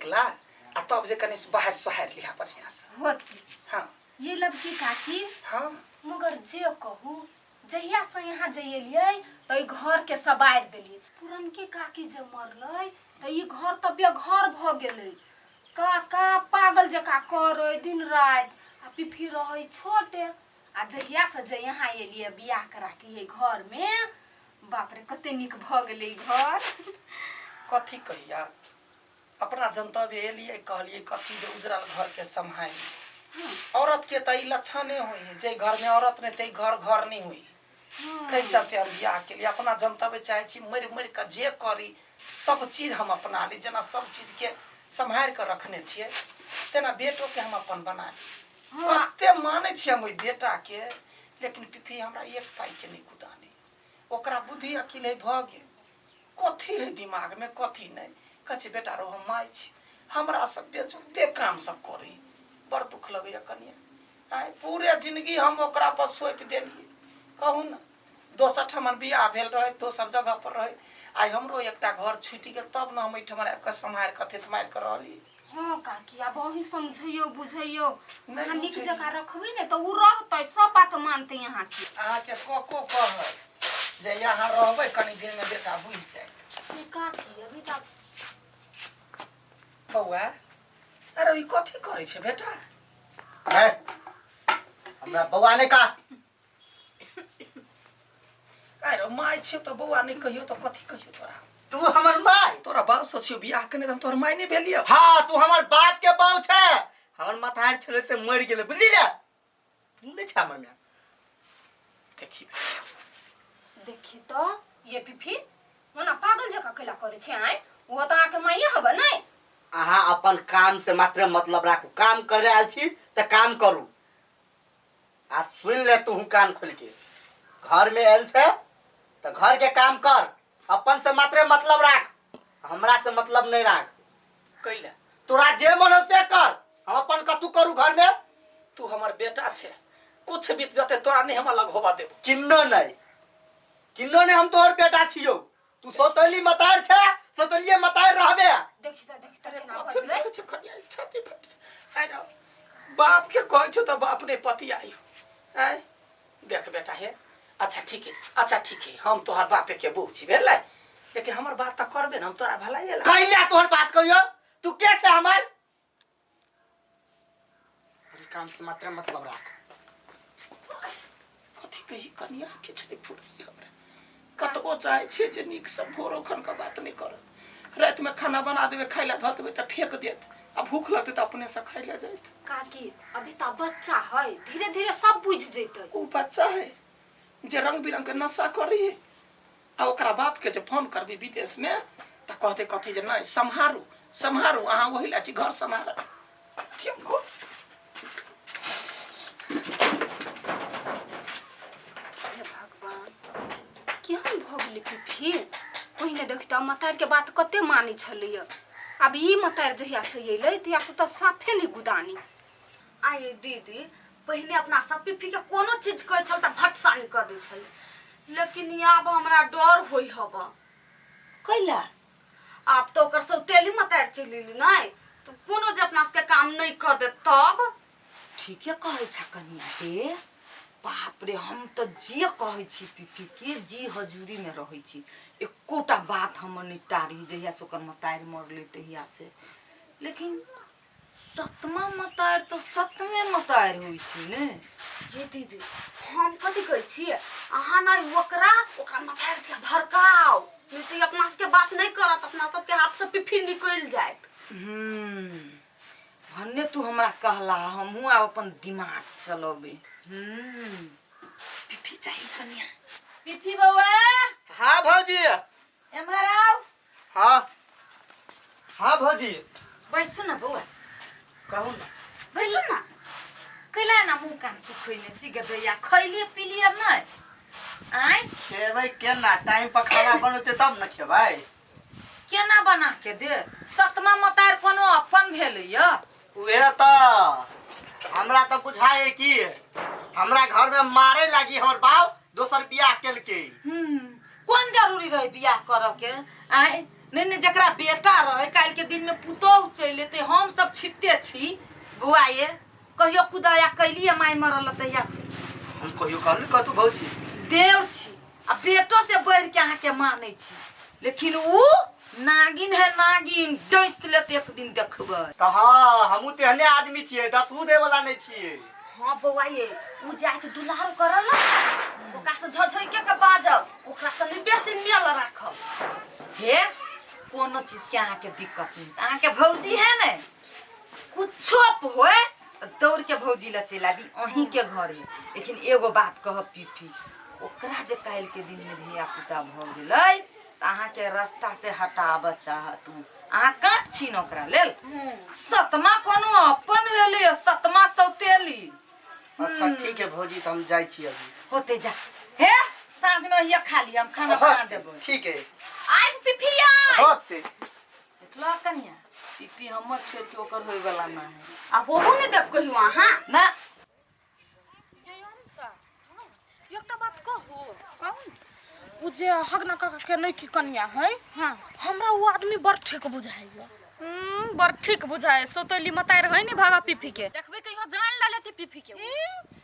ला आ तब जे कनि बाहर सोहारि लिहा बढ़िया से। होती। हाँ। ये लबकी काकी। हाँ। मगर जे कहू जहिया से यहाँ जे एलियै तऽ ई घर के सवारि देलियै। पुरनकी काकी जे मरलै तऽ ई घर तऽ बेघर भऽ गेलै। काका पागल जकाँ करै दिन राति आ पिफी रहै छोटे। आ जहिया से जे यहाँ एलियै बियाह करा के ये घर में, बाप रे कते नीक भऽ गेलै ई घर। कथी कहिया अपना जनतव्य एलियै कहलियै कथी जे उजरल घर के सम्हारि। औरत के तऽ ई लक्षणे होइ है, जे घर में औरत नहीं ते घर घर नहीं होइ। ताहि चलते हम बियाह के लिए अपना जनतव्य चाहे छी मरि मरि कऽ जे करी सब चीज हम अपना ली, जेना सब चीज के सम्हारि कऽ रखने छियै तेना बेटो के हम अपन बना ली। कते मानै छियै हम ओहि बेटा के, लेकिन पिपी हमरा एक पाई के नहीं कुदानी। ओकरा बुद्धि अकिल है भऽ गेल, कथी है दिमाग में कथी नहीं। कहै छै बेटा रो हम माय छी, हमरा सब बेजुते काम सब करै, बड़ दुख लगैया कनिया। आइ पूरे जिंदगी हम ओकरा पर सौंपि देलियै। कहू ने दोसर ठमन बियाह भेल रहै, दोसर जगह पर रहै, आइ हमरो एकटा घर छूटि गेल तब ने हम एहिठमन आबि कऽ सम्हारि कऽ थेथ मारि कऽ रहलियै। हाँ काकी, आब अहीं समझैयौ बुझैयौ, नहि अहाँ नीक बुझैयौ। जकाँ रखबै ने तऽ ओ रहतै, सब बात मानतै अहाँके। अहाँके कको कहै जे यहाँ रहबै कनि दिनमे बेटा बुझि जायत। से काकी अभी तक बौआ अरे ई कथी करै छै बेटा? हे, हमरा बौआ नहि कह। अरे माय छियौ तऽ बौआ नहि कहियौ तऽ कथी कहियौ तोरा? तू हमर माय? तोरा बाप से छियौ बियाह केने तऽ हम तोहर माय नहि भेलियौ? हाँ, तू हमर बाप के बाऊ छै। हमर माथार छलै से मरि गेलै, बुझली ने? तू नहि छै हमर माय। देखी देखी तऽ ये फिफी ओना पागल जकाँ कैला करै छै आँय? ओ तऽ अहाँके माइए हबे नहि? अहाँ अपन काम से मात्र मतलब राखू। काम करे आयल छी तऽ काम करू। आ सुन ले तू कान खोल के, घर में आयल छै तऽ घर के काम कर, अपन से मात्र मतलब राख, हमरा से मतलब नहीं राख। कैला? तोरा जे मन हो से कर, हम अपन कतू करू घर में। तू हमर बेटा छै, कुछ बीत जते तोरा नहीं हम अलग होबा देबो। किन्नो नहीं, किन्नो नहीं, हम तोहर बेटा छियौ। तू सौतेली मतार छै, सौतेलिए मतार रहबे। देखी तऽ, देखी तऽ अरे केना कथी बजलै। देखै छै कनिया, छाती फट छै। आइ रौ, बाप के कहै छौ तऽ बाप नहीं पति आयु। आँय देख बेटा हे, अच्छा ठीक है, अच्छा ठीक है, हम तोहर बापे के बहू छी भेलै, लेकिन हमर बात तऽ करबे ने, हम तोरा भलाइए ला। कहिया तोहर बात करियो? तू के छै हमर? अपन काम से मात्र मतलब राख। कथी कही कनिया, किछु नहि फुरैया हमरा। कतबो चाहै छियै जे नीकसँ भोरो खन के बात नहि करत। रातिमे खाना बना देबै, खाइ लए धऽ देबै तऽ फेंक देत, आ भूख लगतै तऽ अपनेसँ खाइ लए जायत। काकी अभी तऽ बच्चा है, धीरे धीरे सब बुझि जेतै। ओ बच्चा है जे रंग बिरंग के नशा करै है, आ ओकरा बाप के जे फोन करबी विदेश में तऽ कहतै कथी जे नहि सम्हारू सम्हारू, अहाँ ओहि लए छी घर सम्हारब। हे भगवान, केहन भऽ गेलै फिफी? पहिने देखता मतार के बात कते मानै छलैया, आब ई मतार जहिया से अयलै तहिया से तऽ साफे नहि गुदानी। आइ दीदी, पहिने अपना सब पिप्पी के कोनो चीज कहै छल तऽ भटसानी कऽ दै छलै, लेकिन आब हमरा डर होइ हब। कैला? आब तऽ ओकर सौतेली मतार चलि एली नहि तऽ कोनो जे अपना सबके काम नहि कऽ देत तब। ठीके कहै छ कनिया हे। बाप रे, हम तऽ जे कहै छी पिप्पी के जी हजूरी में रहै छी, एकोटा बात हमर नहि टारी जहिया से ओकर मतारि मरलै तहिया से। लेकिन सतमा मतारि तऽ सतमे मतारि होइ छै ने। ये दीदी, हम कथी कहै छियै, अहाँ ने ओकरा ओकरा मतारि के भड़काउ, नहि तऽ ई अपना सबके बात नहि करत, अपना सबके हाथ से पिफी निकलि जायत। भन्ने तू हमरा कहला, हमहूँ आब अपन दिमाग चलबै। पिफी चाही कनिया। पिफी बौआ। हाँ भौजी। एम्हर आउ। हाँ हाँ भौजी। बैसू ना बौआ। कहू ना। बैसू ना। कैला ना मुँह कान सुखैने छी गदैया, खैलिए पीलिए नहि? आँय खेबै केना, टाइम पर खाना बनौते तब ने खेबै। केना बना के दे? सतमा मतार कोनो अपन भेलैया? उहे तऽ हमरा तऽ बुझाइ कि हमरा घर में मारे लागी हमर बाप दोसर बियाह केलकै। कोन जरूरी रहे बियाह करऽ के? आँय नहीं नहीं, जकरा बेटा रहे काल्हि के दिन में पुतोहु चलि एतै। हम सब छिपते छी बौआ, ये कहियो कुदाया कैलिए माय मरल तहिया से? हम कहियो कहली कतू भौजी? देव छी आ बेटो से बढ़ि के अहाँके मानै छी, लेकिन ऊ नागिन है नागिन, डसि लेत एक दिन देखबै। तऽ हँ, हमहूँ तेहने आदमी छियै, डसू दै वाला नहि छियै। हाँ बौआ, ये उ जाके दुलार करल ओकरा से झझके के बाजब, ओकरा से नहीं बेसी मेल राखब। हे, कोनो चीज के अहाँके दिक्कत नहीं, अहाँके भौजी है ने, कुछो होए तऽ दौड़ के भौजी लए चलि आबी अहीं के घरे। लेकिन एगो बात कहब पीपी, ओकरा जे काल्हि के दिन में धिया पुता भऽ गेलै तऽ अहाँके रास्ता से हटाबऽ चाहत उ। अहाँ काँट छी ने ओकरा लेल? सतमा कोनो अपन भेलै, सतमा सौतेली। अच्छा ठीक है भौजी, तऽ हम जाइ छी अभी। होते जा, हे साँझ में अहिया खा लिअ, हम खाना बना देबै। ठीक है। आबि पिफिया। होते। देखलह कनिया, पीपी हमर छोड़ि के ओकर होय वाला ना है। आ होहू नहीं देब कहियो अहाँ ना। एकटा बात कहू? कहू। उ जे हगना काका के नहीं की कनिया है? हाँ। हमरा उ आदमी बड़ ठीक बुझाइया। बड़ ठीक बुझाए, सोतैली मताई रहै ने भागा पीपी के। देखबै कहियो जान ल लेती पीपी के।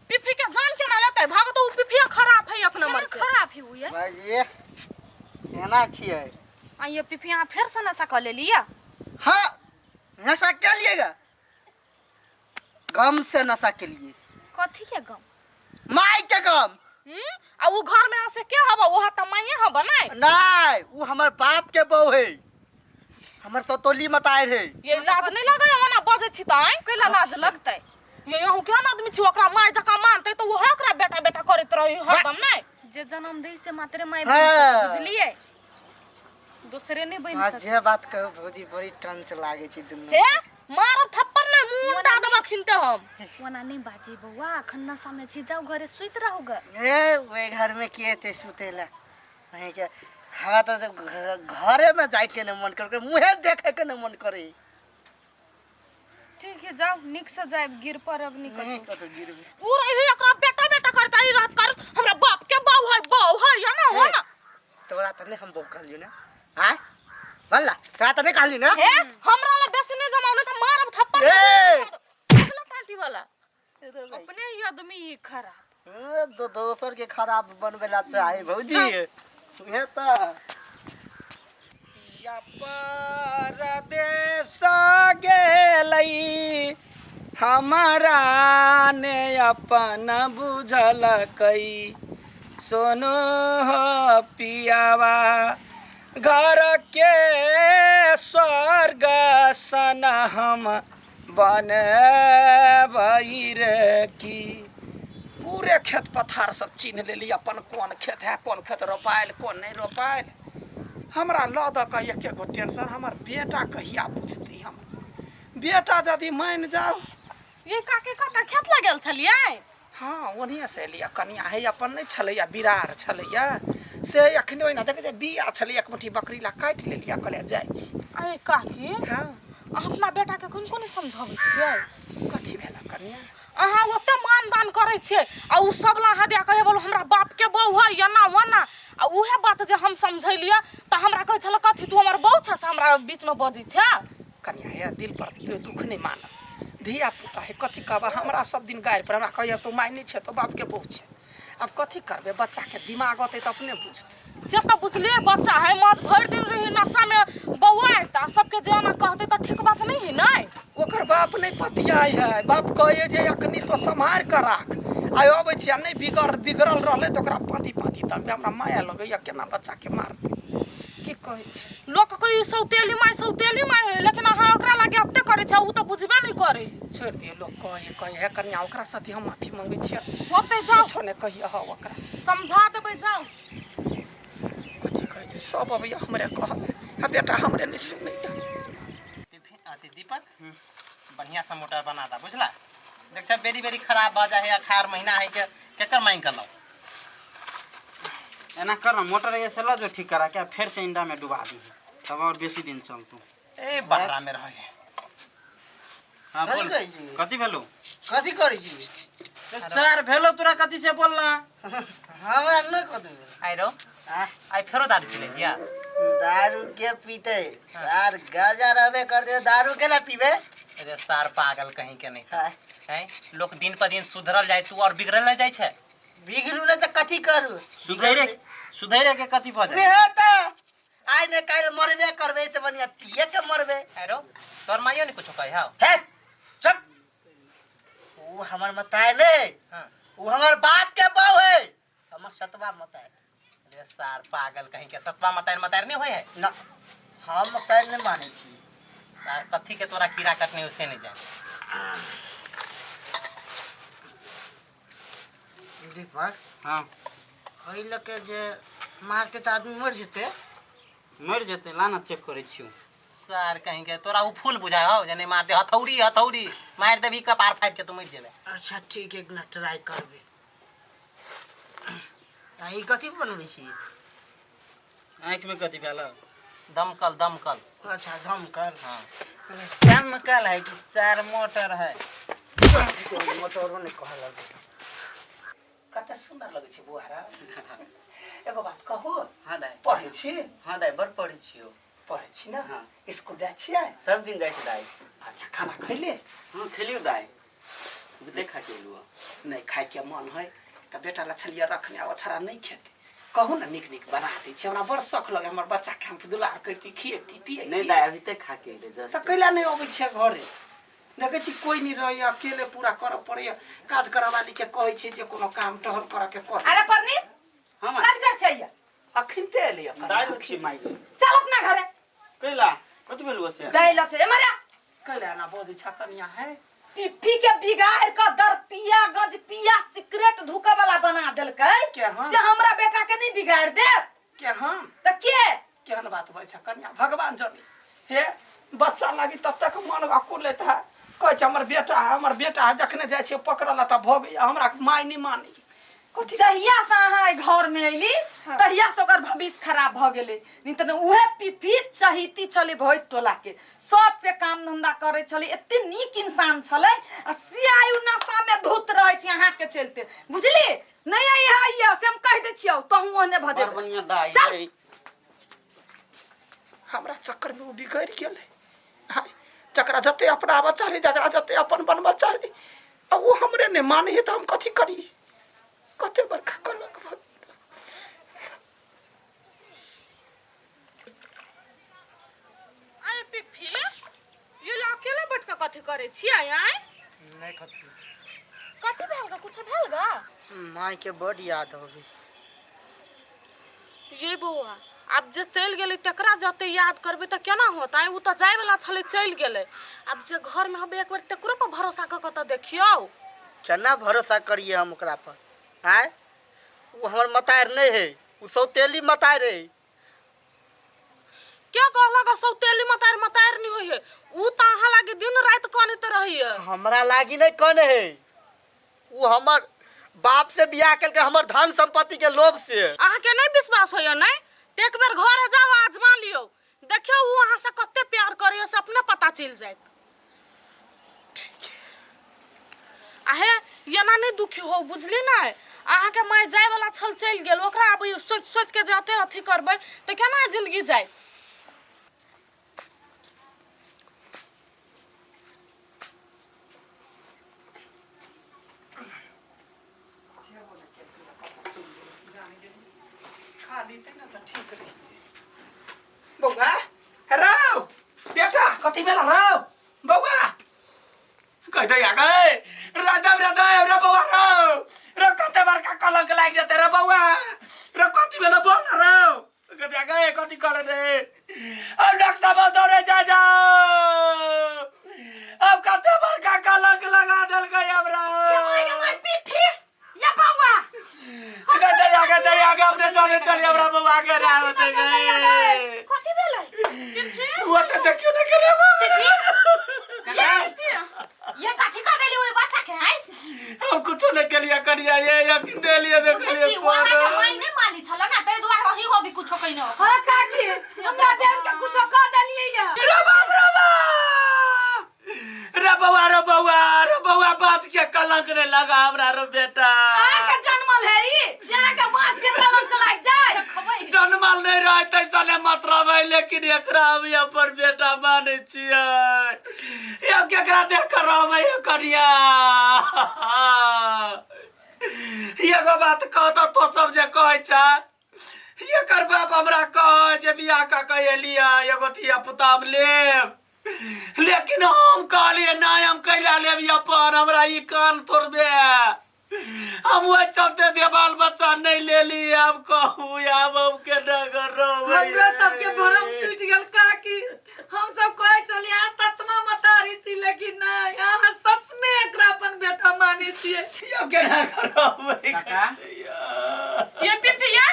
पीपी के जान केना लेतै भागा? तो उ पीपीया खराब है एक नंबर के। खराब है उ ये। भाईजी, केना छियै? आ ये पीपी, अहाँ फेर से नशा कऽ लेलियै? हाँ, नशा क्या लिएगा, गम से नशा के लिए। कथी के गम? माई के गम। आ उ घर में से के हबा? वो त माइए हबा नहीं? नहीं, वो हमर बाप के बहू है, हमर सतोली मताए है। ये लाज नहीं लगे ओना बजै छी ताई? कैला लाज लगतै? ये अहूँ केहन आदमी छी? ओकरा माय जकाँ मानतै तऽ ओहे ओकरा बेटा बेटा करैत रही हरदम नहीं? जे जन्म दै से मात्रे माय हाँ। बनि सकै, बुझलियै? दोसरे नहि बनि हाँ, सकै। जे बात कहू भौजी, बड़ी टंच लागे छै दुनू। हे, मारब थप्पड़ नहीं, मुंह उल्टा देब अखिनते हम। ओना नहि बाजी बौआ, अखन नशा में छी, जाउ घरे सुति रहू ग। ए, ओहि घर में के एते सुतेला? वहीं के हमरा तऽ घरे में जाय के नहीं मन करे, मुँहे देखे के नहीं मन करे। ठीक है, जाउ नीक से जायब, गिर पड़ब निकल। नहीं कतौ गिरबै। उ रही ओकरा बेटा बेटा करता ई रहत कर हमरा बाप के बहू है, बहू है या ना हो ना। तोरा तऽ नहीं हम बहू कहलियौ ने? आँय बोल, तोरा तऽ नहीं कहलियौ ने? हे, हमरा ला बेसी नहीं जमाउ, नहीं तऽ मारब थप्पड़। ए! अगला पार्टी वाला। अपने ही आदमी ही खराब। ए, दोसर के खराब बनबै ला चाहे भौजी, उहे तऽ या परदेस गेलै, हमारा ने अपन बुझलकै। सोनो हो पियावा, घर के स्वर्ग सन हम बनेबै रे की। पूरे खेत पथार सब चिन्ह लेली अपन, कोन खेत है, कोन खेत रोपायल, कोन नहीं रोपायल। हमरा लऽ दऽ कऽ एके गो टेंशन, हमर बेटा कहिया बुझतै? हमर बेटा यदि मानि जाओ। ये काकी, कतऽ खेत लगेल छलियै? हाँ, ओन्हिए से एलियै कनिया। हे, अपन नहि छलैया, बिरार छलैया से अखन ओहिना देखै छै, बिया छलै एक मुट्ठी, बकरी ला काटि लेलियै, कहलियै जाइ छी। अरे काकी। हाँ। अहाँ अपना बेटाके कोन कोन समझाबै छियै? कथी भेल कनिया? अहाँ ओते मान दान करै छियै आ उ सब ला अहाँ दिया कहै बोलो हमरा बाप के बहू है एना ओना, आ उहे बात जे हम समझेलियै तऽ हमरा कहै छलै कथी तू हमर बहू छ से हमरा बीचमे बजै छै। कनिया हे, दिल पर तू दुख नहि मानब, धिया पुता है, कथी कहब? हमरा सब दिन गारि पर हमरा कहैया तू माय नहि छै, तो बाप के बहू छै। आब कथी करबै? बच्चा के दिमाग अतै तऽ अपने बुझतै। से तऽ बुझलियै, बच्चा है, माछ भरि दिन रही नशा में बौआइत आ सबके जे एना कहतै तऽ ठीक बात नहि है नै? ओकर बाप नहि पतियाइ है। बाप कहै जे अखनी तो सम्हारि कऽ राख, आइ अबै छी आ नहि बिगड़ल रहलै तऽ ओकरा पाँति पाँति तकबै। हमरा माया लगैया, केना बच्चा के मारतै, की कहै छै? लोक कहै सौतेली माय, सौतेली माय है, लेकिन अहाँ ओकरा लागे एते करै छै, उ तऽ बुझबे नहि करै। छोड़ि दियौ, लोक कहै कहै है। कनिया, ओकरा साथे हम माफी मंगै छियै। होतै, जाउ। कुछो नहि कहियै हौ ओकरा। समझा देबै, जाउ। कथी कहै छै? सब अबैया हमरे कहल आ बेटा हमरे नहि सुनैया। अथी दीपक, बढ़िया से मोटर बना दा, बुझला? देख छ, बेरी बेरी खराब भऽ जाइ है। अखार महीना है के केकर मांगि के लाउ? एना कर ना, मोटर ऐसे ल जो ठीक करा के आ फेर से इंडा में डुबा दी, तब और बेसी दिन चलतू। ए, बहरा में रहे। हाँ। कथी बोल। कहै छी? कथी भेलो? कथी करै छी? चार भेलो तोरा, कथी से बोलना? हमरा नहि कथी भेल। आइ रो। आ? आइ फेरो दारू पी लिया। दारू के पीते सार, गाजा रहबे कर दे, दारू के ला पीबे? अरे सार पागल कहीं के नहीं। हाँ। हैं, लोग दिन पर दिन सुधरल जाय, तू और बिगड़ल जाय छै। बिगड़ू ने तऽ कथी करू? सुधैरे सुधैरे के कथी भऽ जाय? उहे तऽ आइ ने काल्हि मरबे करबै, तऽ बढ़िआँ पिए के मरबे। अरो तोर माइयो ने कुछो कहे हौ? हे चुप, उ हमर मताय ने। हाँ। उ हमर बाप के बहू है, हमर सतवा मताय। अरे सार पागल कहीं के, सतवा मतार मतार नहीं होय है। ना, हम मताय नहीं मानै छी। सार कथी के तोरा कीड़ा कटने उसे नहीं जाने। दीपक। हाँ। एहि लऽ के जे मारते तऽ आदमी मरि जेतै। मरि जेतै, ला ना चेक करै छियौ। सार कहीं के तोरा उ फूल बुझाय हौ जे नहीं मारते, हथौड़ी हथौड़ी मारि देबही कपार फाटि के तू मरि जेबे। अच्छा ठीक, एक मिनट ट्राई करबै। आ ई कथी बनबै छी? आँखिमे कथी भेल? दमकल दमकल। अच्छा दमकल। हाँ। दमकल है कि चार मोटर है? मोटरो नहि कहलक। कते सुन्दर लगै छै बुआरा। एगो बात कहू? हाँ दाइ। पढ़ै छी? हाँ दाइ, बड़ पढ़ै छियौ। पढ़ै छी ने? हाँ। स्कूल जाइ छियै? सब दिन जाइ छी दाइ। अच्छा खाना खैले? हाँ खेलियौ दाइ, देखा के एलहुँ। नहि खाइके मन है तऽ बेटा ला छलियै रखने, आ ओछरा नहि खेतै। कहू ने, नीक नीक बना दै छी, हमरा बड़ शौक लगै, हमर बच्चाके हम दुलार करती, खियती पियती। नहि दाइ, अभी तक खा के एलै जस्ट। तऽ कैला नहि अबै छियै घरे? देखै छी कोइ नहि रहैए, अकेले पूरा करऽ पड़ैए। काज करऽ वालीके कहै छियै जे कोनो काम टहल करऽ के कर। अरे परनीत। हाँ माँ। काज कर छै? अखिनते एलैए। दाइ लग छी माइ गे। चल अपना घरे। कैला, कथी भेल से? दाइ लग छै मारिया। कैला एना बजै छ कनिया है? पिप्पी के बिगाड़ के दरपिया गजपिया सिगरेट धुके वाला बना देलकै। के हम? से हमरा बेटा के नहीं बिगाड़ देत। के हम? त के? केहन बात बजै छ कनिया, भगवान जानी। हे बच्चा लागी तब तक मन अकुल लेता है, कहै छै हमर बेटा है, हमर बेटा है। जखने जाइ छियै पकड़ऽ ला तऽ भगैया, हमरा माय नहि मानी। कथी? जहिया से अहाँ एहि घर में अयली तहिया से ओकर भविष्य खराब भ गेलै। नहीं तऽ उहे पिपी चहिती छलै भरि टोला के, सबके काम धंधा करै छलै, एते नीक इंसान छलै, आ से आइ उ नशा में धुत रहै छै अहाँ के चलते, बुझली? नहीं आई है से हम कहि दै छियौ, तहूँ ओहने भऽ बड़ जेबै। बढ़िआँ दाइ। चल। यै। हमरा चक्कर में ओ बिगड़ि गेलै। हाय, जकरा जते अपनाबऽ चाही, जकरा जते अपन बनबऽ चाही, आ ओ हमरे नहि मानै है तऽ हम कथी करी? कते बड़का कलंक भऽ गेल। अरे पिप्पी, ये ला अकेला बैठ के कथी करै छियै आँय? नहि कथी। कथी भेल गा? कुछो भेल गा? माय के बड याद अबै। ये बौआ, आब जे चलि गेलै तकरा जते याद करबै तऽ केना होतै? ओ तऽ जायवला छलै, चलि गेलै। आब जे घरमे हबे एक बेर तकरो पर भरोसा कऽ कऽ तऽ देखियौ। केना भरोसा करिए हम ओकरा पर? आँय, ओ हमर मतार नहि है, ओ सौतेली मतार है। के कहलक सौतेली मतार मतार नहीं होइए? उ तऽ अहाँ लागी दिन राति कनैत रहैए। हमरा लागी नहि कने है, ओ हमर बाप से बियाह केलकै हमर धन संपत्ति के लोभ से। अहाँके नहि विश्वास होइए नहि तऽ एक बेर घरे जाउ, आजमा लियौ, देखियौ उ अहाँ से कते प्यार करैए से अपने पता चलि जायत। आ हे, एना नहि दुखी हो, बुझली ने? अहाँके माय जायवला छल, चलि गेल। ओकरा आब सोचि सोचि के जाते अथी करबै तऽ केना जिंदगी जायत? खा लेते ना तऽ ठीक रहिते। बौआ रौ, बेटा, कथी भेल रौ बौआ? कह दे गए राधा राधा रे बौआ, रौ रौ, कते बड़का कलंक लागि जेतै रे बौआ। रौ, कथी भेल बोल न रौ। कथी गए, कथी कहले रे? अब डॉक्टर साहब दौड़े जा जाओ, अब कते बड़का कलंक लगा देलकै हमरा। माय पिप्पी या बौआ। कते आगे दे आगे, अपने चले चले, हमरा बौआ के रा होते गए। कथी भेलै? वो तो देखियो ना करे बौआ। ये कथी कर देली ओइ बच्चा के आइ? हम कुछो नहीं कलिया करिया, ये यकीन दे लिए बुझै देखलिए। छी, ओ अहाँके माय नहि मानै छल ने, ताहि दुआरे अहीं हो भी कुछो कहिने हो। हाँ काकी, हमरा देख के कुछो कह देलियै या। रे बाप रे बाप रे बौआ, रे बौआ, रे बौआ, बाज के कलंक नहीं लगा हमरा रे बेटा। अहाँके जन्मल है ई जे अहाँके बाँच के कलंक लागि जाय? देखबै माल नहीं रहे तैसने मत रहबै, लेकिन एकरा हम अपन बेटा मानै छियै। अब केकरा देख कर रहबै कनिया? एगो बात कह तऽ तो सब जे कहै छै, एकर बाप हमरा कहै जे बियाह कऽ के एलियै, एगो धिया पुता हम लेब, लेकिन हम कहलियै नहि, हम कैला लेब अपन, हमरा ई कान तोड़बे। हम ओहि चलते दे बाल बच्चा नहीं लेली। आब कहू, आब हम केना रहबै? हमरो सबके भरम टूट गेल काकी। हम सब कहै छलियै अहाँ सतमा मतारी छी, लेकिन नहीं, अहाँ सच में एकरा अपन बेटा मानै छियै। यौ केना रहबै? काका। ये पीपी ये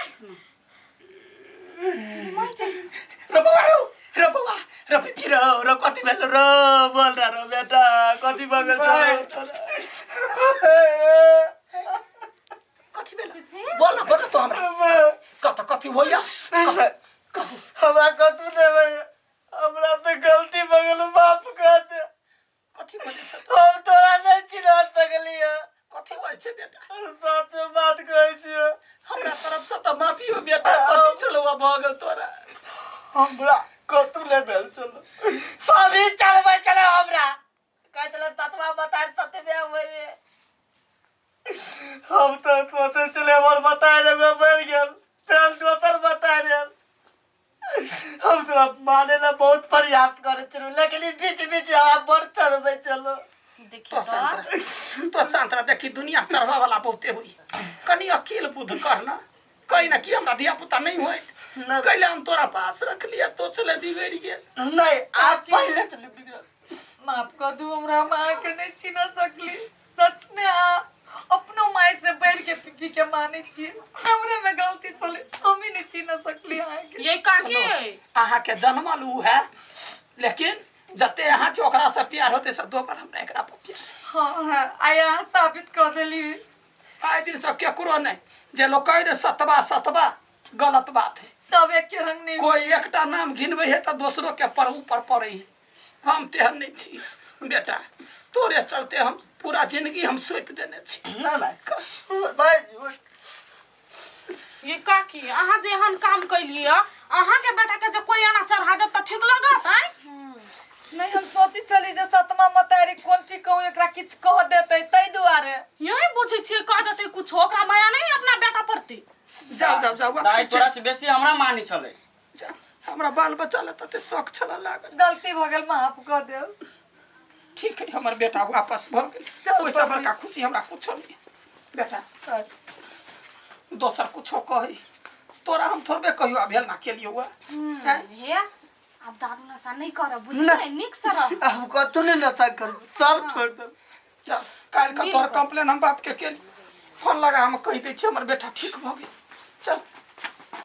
रो बौआ, रो रो बौआ, रो पिपी, रो रो, कथी भेल रो? बोल रो रो बेटा, कथी भऽ गेल छौ? कथी भेल? बोल न, बोल न तो हमरा कत कथी होइया, कहू। हमरा कतू लेबै, हमरा तऽ गलती भऽ गेल, माफ कर दे। कथी बजै छ? हम तोरा नहि चिन्ह सकलियै। कथी होइ छै बेटा? सच बात कहै छियै। हमरा तरफ से तऽ माफी हो बेटा। कथी छलौ भऽ गेल तोरा? हमरा कतू ले भेल छलो, सब ही चढ़बै छलै हमरा, कहै छलै सतवा बताए सतवे होइए। हम तऽ सोचै छलै हमर बताए एगो बढ़ि गेल, फेर दोसर बताए गेल। हम तोरा माने ला बहुत प्रयास करै छलहुँ, लेकिन ई बीच बीच हमरा बड़ चढ़बै छलो। देखिए तो शांत रह, तो शांत रह। देखी, दुनिया चढ़वा वाला बहुते हुई, कनी अकेल बुद्ध कर ना। कही ना कि हमरा धिया पुता नहीं होय, कैले हम तोरा पास रख लिया, तो चले बिगड़ गेल। नहीं, आप पहले चले बिगड़ल। माफ कर दू हमरा, हम अहाँके नहीं चिन्ह सकली। सच में अहाँ अपनो माय से बढ़ के पीपी के मानै छियै। हमरे में गलती छलै, हम ही नहीं चिन्ह सकली अहाँके। ये काकी। अहाँ के जन्मल ऊ है, लेकिन जते अहाँ के ओकरा से प्यार होते से दोबर हमरा एकरा पर प्यार। हाँ हाँ, आइ अहाँ साबित कऽ देली। आइ दिन से केकरो नहीं, जे लोग कहे रे सतबा सतबा, गलत बात है। सब एक के रंग नहीं। कोई एकटा नाम घिनबै है तऽ दोसरो के पर ऊपर पड़े है। हम तेहन नहीं छी बेटा, तोरे चलते हम पूरा जिंदगी हम सौंप देने छी। ना ना भाई। ये काकी, अहाँ जे एहन काम कैलियै, अहाँ के बेटा के जे कोई एना चढ़ा देत तऽ ठीक लगत आँय? नहीं, हम सोची छली जे सतमा मतारी कोन ठीक कहूँ, एकरा किछु कह देतै ताहि दुआरे। यही बुझै छियै, कह देतै कुछो, ओकरा माया नहीं अपना बेटा प्रति। जाओ जाओ जाओ। दाइ तोरा से बेसी हमरा मानी छलै। जा, हमरा बाल बच्चा लए तते शौक छल लागल। गलती भऽ गेल, माफ कऽ देब। ठीक है, हमर बेटा वापस भऽ गेल, चल ओहिसँ पप्पी। बड़का खुशी हमरा कुछो नहीं। बेटा, दोसर कुछो कहै तोरा हम थोड़बे कहियो अवहेलना केलियौ हुआ? हे, आब दारू नशा नहीं करब, बुझलियै? नीक से रह। हम कतू नहीं नशा करब, सब छोड़ देब। चल, काल्हि के तोहर कंप्लेन हम बाप के केली। फोन लगा, हम कहि दै छियै हमर बेटा ठीक भऽ गेल। चल।